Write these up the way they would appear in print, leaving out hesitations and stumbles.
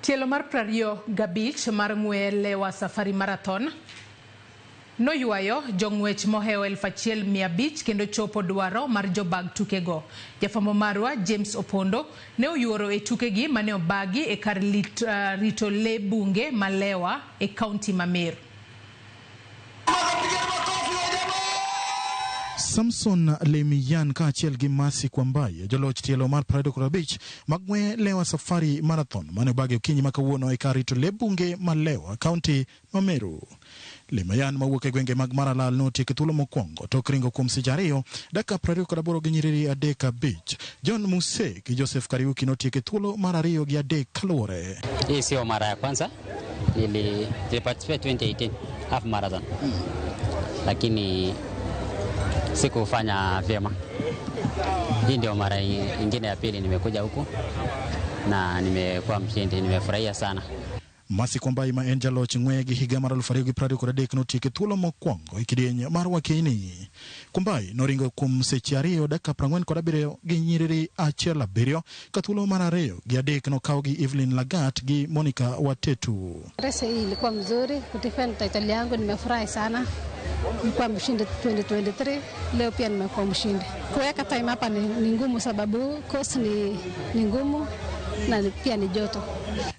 Tielo mar 25 mar ng'we Lewa Safari Marathon noywayo jong'wech mohewo 1500 kendo chopo dwaro mar jobag tukego. Jafwambo marwa James Opondo ne oyuoro e tukegi mane obagi e kar rito lee bunge ma Lewa e kaunti ma Meru. Samson Lemiyan kaachiel gi Mercy Kwambai, joloch tielo mar 25 mag ng'we Lewa Safari Marathon mane obagi okinyi ma kawuono e kar rito lee bunge ma Lewa, kaunti ma Meru. Lemayan mawuok e gwenge mag Maralal notieko thuolo mokwongo tok ringo kuom seche 2 dakika 28 gi nyiriri 35. John Muse gi Joseph Kariuki notieko thuolo mar 2 gi 3 kaluwore. Hii sio mara ya kwanza, niliparticipate 2018 half marathon, lakini sikufanya vyema. Hii ndio mara ingine ya pili nimekuja huku na nimekuwa mshindi, nimefurahia sana. Mercy Kwambai ma en jaloch ng'we gi higa mar 2023 notieko thuolo mokwongo e kidieny mar Wakeini. Kwambai noringo kuom seche 2 dakika 47 gi nyiriri 17 ka thuolo mar 2 gi 3 nokaw gi Evelyn Lagat gi Monica Watetu. Race hii ilikuwa mzuri, kudefend title yangu nimefurahi sana. Nilikuwa mshindi 2023, leo pia nimekuwa mshindi. Kuweka time hapa ni ngumu sababu course ni ngumu na pia ni joto.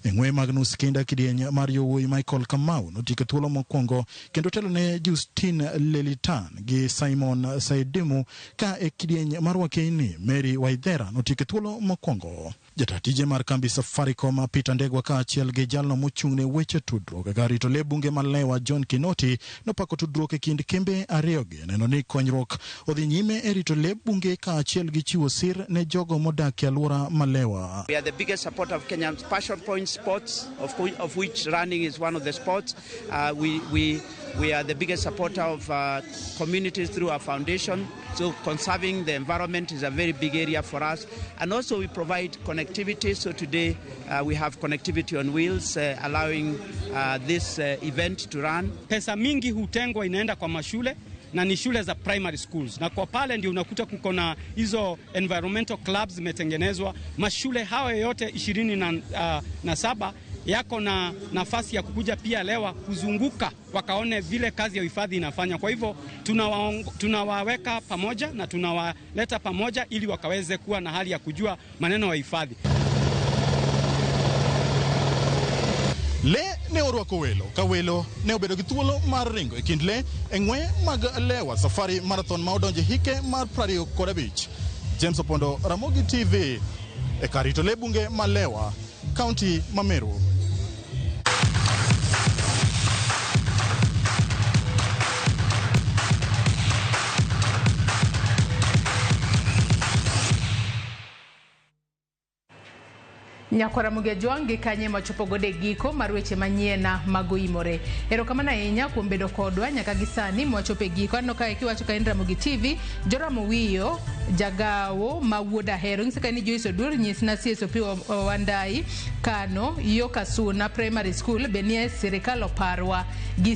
E ng'we Magnus Kinda kidieny mar yowuoyi Michael Kamau notieko thuolo mokwongo kendo telo ne Justine Lelitan gi Simon Saidimu ka e kidieny mar Wakeini Mary Waithera notieko thuolo mokwongo. Jata tije mar kambi Safaricom Peter Ndegwa kaachiel gi jalno mochung' ne weche tudruok e rito lee bunge ma Lewa John Kinoti nopako tudruok e kind kembe ariyogi neno ni konyruok odhi nyime e rito lee bunge kaachiel gi chiwo sir ne jogo modak e alwora ma Lewa. We are the biggest supporter of Kenya's passion point sports, of which running is one of the sports. We are the biggest supporter of communities through our foundation. So conserving the environment is a very big area for us. And also we provide connectivity. So today we have connectivity on wheels, allowing this event to run. Pesa mingi hutengwa inaenda kwa mashule na ni shule za primary schools, na kwa pale ndio unakuta kuko na hizo environmental clubs zimetengenezwa. Mashule hayo yote 27 yako na nafasi ya kukuja pia Lewa kuzunguka wakaone vile kazi ya uhifadhi inafanya. Kwa hivyo tunawaweka pamoja na tunawaleta pamoja ili wakaweze kuwa na hali ya kujua maneno ya hifadhi. Le ne orwako welo ka welo ne obedo gi thuolo mar ringo e kind le e ng'we mag Lewa Safari Marathon ma odonjo e hike mar 25. James Opondo, Ramogi TV, e kar rito lee bunge ma Lewa, kaunti ma Meru. Nyakwara Mugejwang' gi kanye machopo godo e giko mar weche manyien magoimore. Erokamano ahinya kuom bedo kodwa nyaka gi sani mwachopo e giko. Aneno kae kiwacho ka en Ramogi TV, Joram Owiyo, Jagawo ma wuod Ahero. Nyisa ka ni Joyce Odur, nyisna CSOP Wandai, Kano, yo Kasuna Primary School, be nie sirikal oparwa gi